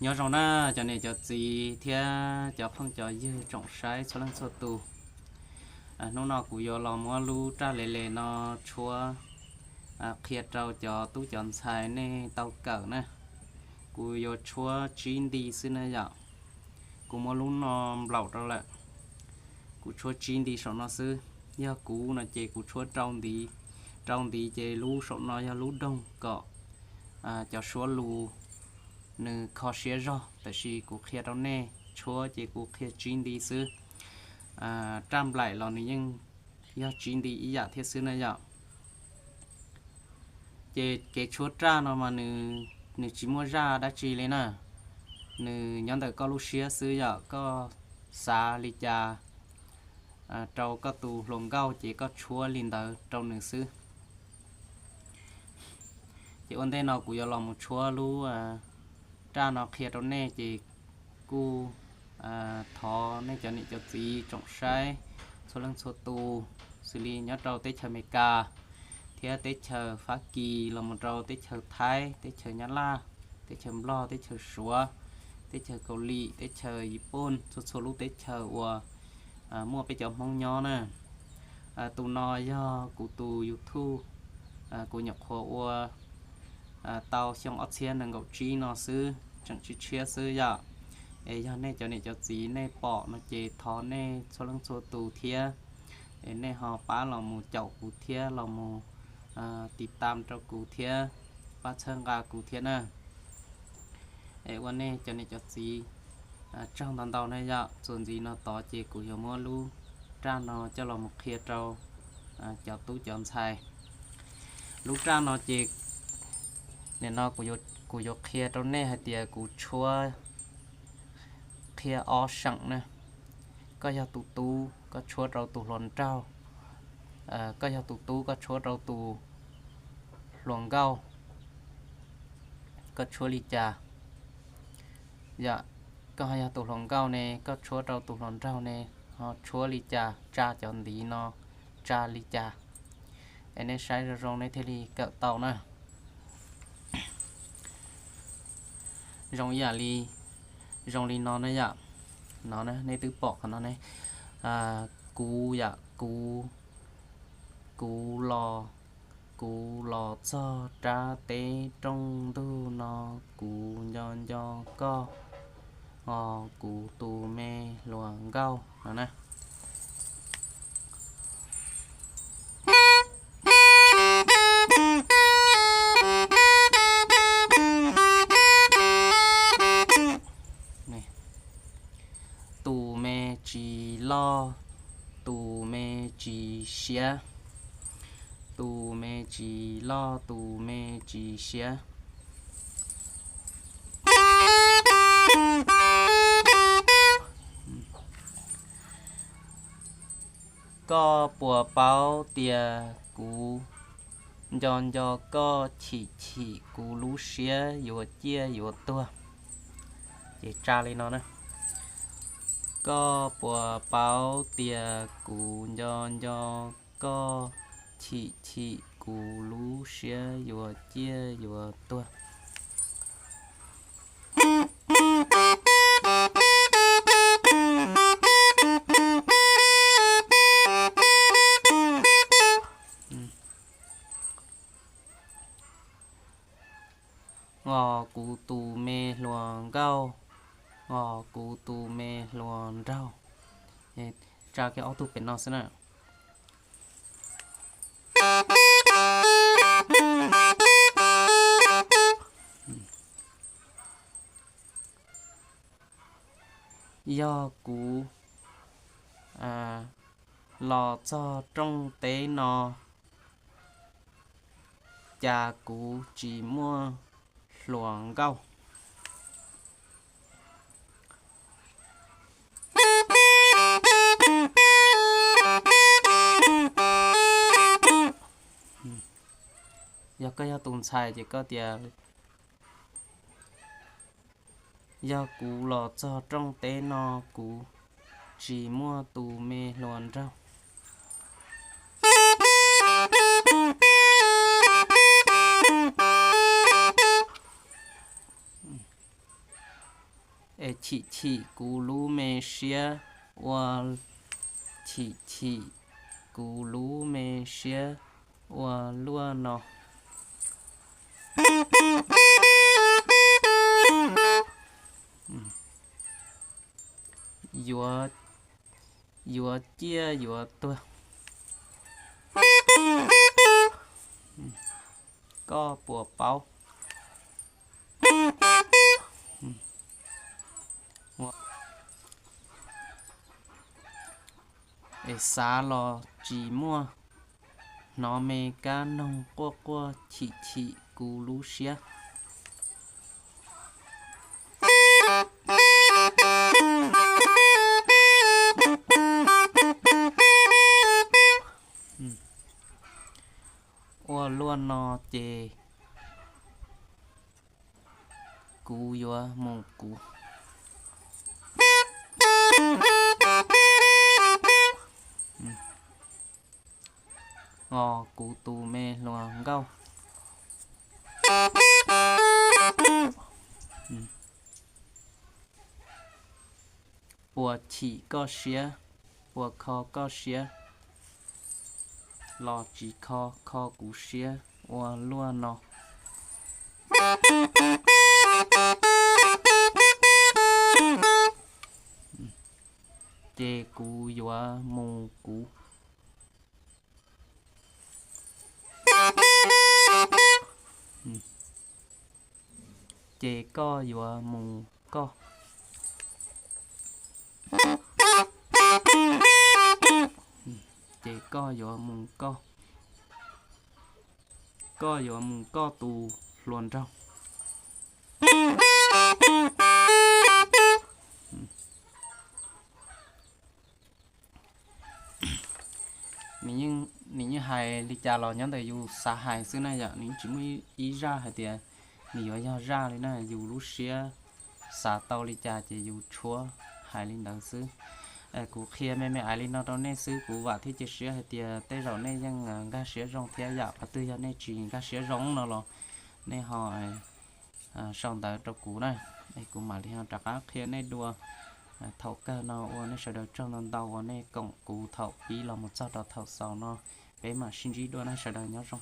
Nyob zoo na cov niam cov txiv thiab cov phooj cov ywg tsoom saib txhua leej txhua tus. Hnub no kuv yuav los muab lub raj le le no tshuab qhia rau cov tub cov ntxhais nej tau kawm na. Kuv yuav tshuab tsib nti xwb na yom. Kuv muab lub no nplaum rau lawm. Kuv tshuab tsib nti saum no xwb. Yog kuv no ces kuv tshuab rau nti, rau nti ces lub saum no yog lub doog kom cov suab lus nws kho siab zog, tab sis kuv qhia rau nej tshuab ces kuv qhia tsib nti xwb. Raj nplaim los nws yeej yog tsib nti ib yam thiab xwb na yom. Ces kev tshuab raj no mas nws tsis muaj zaj dab tsi li na, nws nyob ntawm koj lub siab xwb yom, koj xav li cas rau koj tus hluas nkauj ces koj tshuab li ntawd rau nws xwb. Ces ua ntej no kuv yuav los mus tshuab lub raj no qhia rau nej ces kuj thov nej cov niam cov txiv tsoom saib txhua leej txhua tus, xws li nyob rau teb chaws Amelikas thiab teb chaws Fab Kis los mus rau teb chaws Thaib, teb chaws Nyab Laj, teb chaws Nplog, teb chaws Suav, teb chaws Kaus Lim, teb chaws Yiv Pooj, txhua txhua lub teb chaws uas muaj peb cov Hmoob nyob na. Tus no yog kuv tus YouTube, kuv nyuam qhuav ua tau xyoo ob txhiab nees nkaum tsib no xwb, tseem tshiab tshiab xwb yom. Es yog nej cov niam cov txiv nej pom no ces thov nej txhua leej txhua tus thiab, es nej ho pab los mus caum kuv thiab los mus tiv tam rau kuv thiab, pab txhawb nqa kuv thiab na. Es ua nej cov niam cov txiv tsaug ntau ntau na yom. Txuas ntxiv no tod ces kuv yuav muab lub raj no coj los mus qhia rau cov tub cov ntxhais. Lub raj no ces nim no kuv yuav qhia rau nej hais tias kuv tshuab qhia ob seem na. Koj yog tus tub koj tshuab rau tus hluas nraug, koj yog tus tub koj tshuab rau tus hluas nkauj, koj tshuab li cas? Yog koj ho yog tus hluas nkauj ne, koj tshuab rau tus hluas nraug ne, ho tshuab li cas, tsa cov ntiv no tsa li cas? Es nej saib zoo zoo nej thiaj li kawm tau na. Zoo ib yam li, zoo li no na yom. No nej twb pom qhov no ne. Kuv yom, kuv, kuv los, kuv los txog rab teb rooj ntug no, kuv nco nco koj, o, kuv tus me hluas nkauj no na. Tus me tsis loj, tus me tsis siab, tus me tsis loj, tus me tsis siab. Koj puas paub tias kuv nco nco koj, chim chim kuv lub siab yuav ciaj yuav tuag. Ces tsa li no na. Koj puas paub tias kuv nco nco koj, chim chim kuv lub siab yuav ciaj yuav tuag. Os kuv tus me hluas nkauj, os kuv tus me hluas nraug. Tsa kiag ob tug pem no xwb na. Yog kuv los txog rooj teb no, cas kuv tsis muaj hluas nkauj. Yog koj yog tus ntxhais ces koj tias, yog kuv los txog rooj teb no kuv tsis muaj tus me hluas nraug. Es chim chim kuv lub me siab ua, chim chim kuv lub me siab ua luaj no. Yuav, yuav ciaj yuav tuag, koj puas paub? Es xav los tsis muaj, hnov me kab noog quaj quaj chim chim kuv lub siab. Ua luaj no ces kuv yuav mus kuv. Os, kuv tus me hluas nkauj, puas chim koj siab, puas kho koj siab, los tsis kho, kho kuv siab ua luaj no. Ces kuv yuav mus kuv. Ces koj yuav mus koj. Ces koj yuav mus koj. Koj yuav mus koj tus hluas nraug. Nws yeej hais li cas los nyob ntawm yus xav hais xwb na yom, nws tsis muaj ib zaj hais tias nws yuav yog zaj li na, yus lub siab xav tau li cas ces yus tshuab hais li ntawd xwb. Kuv qhia me me ais li no rau nej xwb, kuv vam thiab cia siab hais tias tej zaum nej yeej nkag siab zoo thiab yom, qhov twg yog nej tsis nkag siab zoo no los nej ho sau ntawv rau kuv na, es kuv mam li rov qab qhia nej dua. Thaum kawg no ua nej sawv daws tsaug ntau ntau uas nej koom kuv thaum pib los mus txog rau thaum xaus no, peb mam sib ntsib dua na, sawv daws nyob zoo.